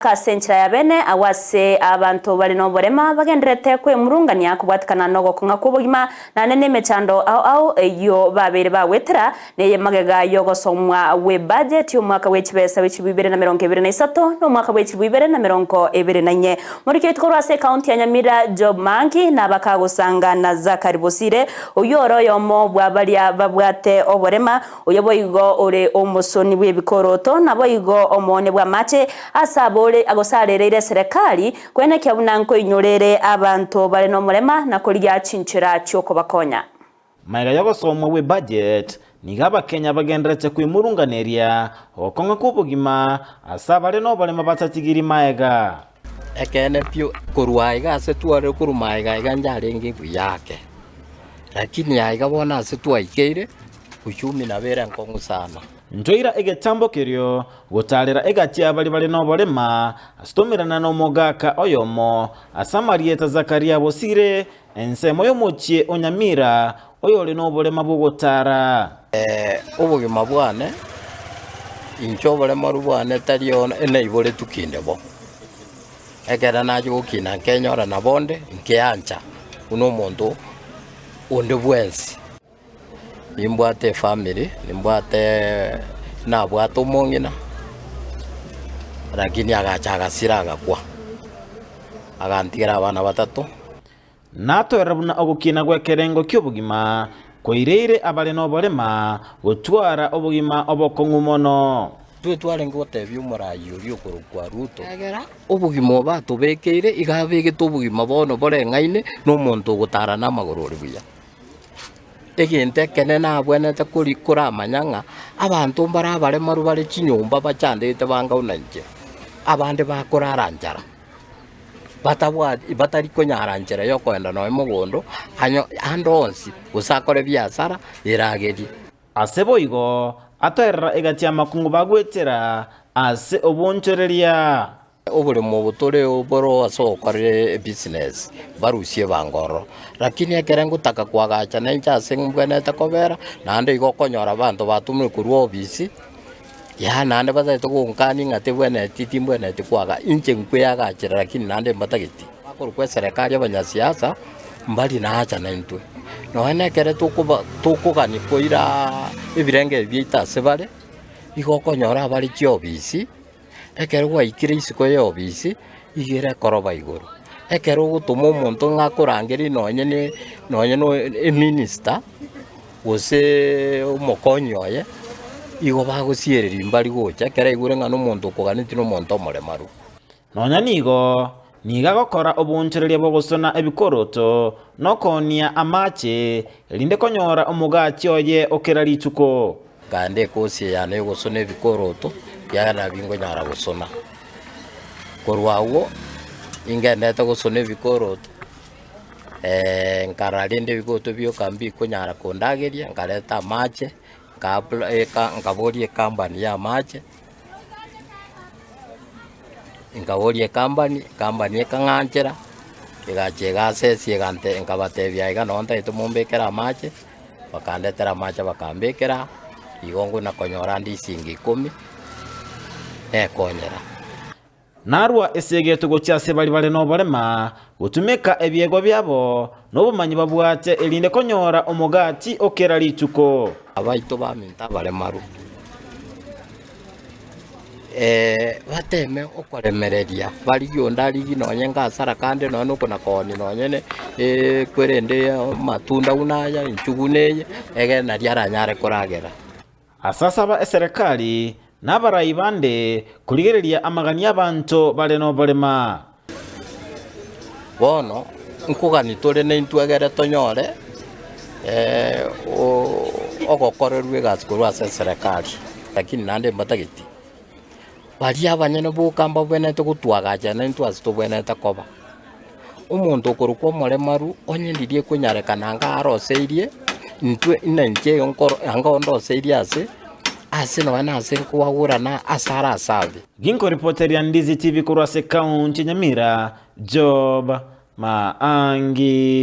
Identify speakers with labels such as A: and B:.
A: Ase enchera ya bene, agwo ase abanto bare noborema bagendererete kwemurungania kobwatikana nogokong'a kw'obogima, naende nemechando ao ao eyio babeire bagwetera, neye magega y'ogosomwa gw'ebudget y'omwaka bwe chibesa bwe chilifu ibere na merongo ebere na isato na omwaka bwe chilifu ibere na merongo ebere na inye. Morikio oito korwa ase ekaunti ya Nyamira Job Mangi nabakagosanga na Zachary Bosire, oyio ore oyomo bwa baria babwate oborema Oyo boigo ore omosoni bw'ebikoroto, naboigo omoone bw'amache, ase abore gose arereire eserekari, kwenekia buna nkoinyorere abanto bare nomorema na korigia chinchera chi'okobakonya.
B: Magega y'ogosomwa gw'ebudget, nigo abakenya bagenderete kwemurunganeria ogokong'a kw'obogima ase abare noborema batatigiri magega.
C: Ekeene pi, korwa aiga ase tware korwa magega aiga njarenge buya ake, lakini aiga bono ase twaikeire, uchumi nabo ere enkong'u sana.
B: Ntoira egetambo kerio gotaarera egati y'abaria bare noborema, ase tomerana nomogaka oyomo, ase amarieta Zakaria bosire, ensemo y'omochie o Nyamira, oyore noborema bw'ogotaara.
C: Obogima bwane, inche oboremaru bwane tari naiboretwe kinde bo. Ekero nachia gokina nkenyora nabo onde, nkeancha buna omonto onde bwensi. Nimbwate efamiri, nimbwate nabwate omong'ina, rakini agacha agasira agakwa, agantigera abana batato.
B: Natoerera buna ogokina gw'ekerengo ki'obogima kwaireire abare noborema gotwara obogima obokong'u mono.
C: Intwe twarenge gotebia omoraai oria okorokwa Ruto, Ekiagera obogima obo atobekeire iga abegete obogima bono boreng'aine nomonto ogotara namagoro ore buya. Egento ekenene abwenerete kori koramanya ng'a abanto mbare abaremaru bare chinyomba bachandegete banga buna inche, abande bakorara nchara, batabwati batari konyara nchera ya okoenda nonye mogondo, anyo ande onsi, gose akore biasara eragerie.
B: Ase boigo atoerera egati y'amakungu bagwetera ase obonchoreria.
C: Oboremo obo tore boro ase ogokorera ebusiness, barusie ebango ororo. Lakini ekere ngotaka koagacha nainche ase mbwenerete kobera, naende igo okonyora abanto batomire korwa ofisi, yaani naende batagete gonkania ng'a tebwenereti timbwenereti koaga, inche nkweagachera lakini naende mbatageti. Bakorokwa eserekari abanyasiasa, mbari nacha naintwe. Nonya na ekere tokoba tokogania koira ebirenge ebi biaito ase bare, igo okonyora abare chiofisi. Ekero gwaikire isiko y'ofisi, iga ere ekoroba igoro. Ekero ogotoma omonto ng'a akorangerie nonye ne nonye no eminister, gose omokonyi oye, igo bagosiereria mbari gocha ekero aigure ng'a nomonto okoganetie na omonto omoremaru.
B: Nonya nigo, nigo agokora oboonchoreria bw'ogosona ebikoroto na okoonia amache, erinde konyora omogati oye o kera rituko.
C: Nkaenda ekosi eyane y'ogosona ebikoroto, ekiagera nabio nkonyara gosona. Korwa agwo, ningendete gosona ebikoroto, nkarora rende ebikoroto bioka mbikonyara kondageria, nkareta amache, nka apply nkaboria ecompany ya amache. Nkaboria ecompany, ecompany ekang'anchera, egacha egasesia egante nkabatebia iga noo ntagete mombekere amache, bakandetera amache bakambekera, igo nguna konyora ande esingi ikomi, nekonyera.
B: Narua esegeto gochia ase baria bare noborema, gotumeka ebiegwa biabo na obomanyi babwate, erinde konyora omogati o kera rituko.
C: Abaito baminto abaremaru, bateme okoremereria barigie onde arigie nonye ngasara kande nonye na okona-koonia nonye ne kwerende amatunda buna aya, enchugu buna eye, egere nario aranyare koragera.
B: Ase asaba eserekari na abarai bande korigereria amagani y'abanto bare noborema.
C: Bono nkogania tore naintwe egere tonyore ogokorerwa egasi korwa ase eserekari, lakini naende mbatageti. Baria abanyene boka mbabwenerete gotwagacha naintwe ase tobwenerete koba. Omonto okorokwa omoremaru onye riria ekonyarekana anga aroseirie intwe ng'a inche igo nkoro anga ondoseirie ase, ase nonya na ase nkoagurana ase arasabe.
B: Ginkoripoteria Ndizi TV korwa ase County ya Nyamira, Job Maangi.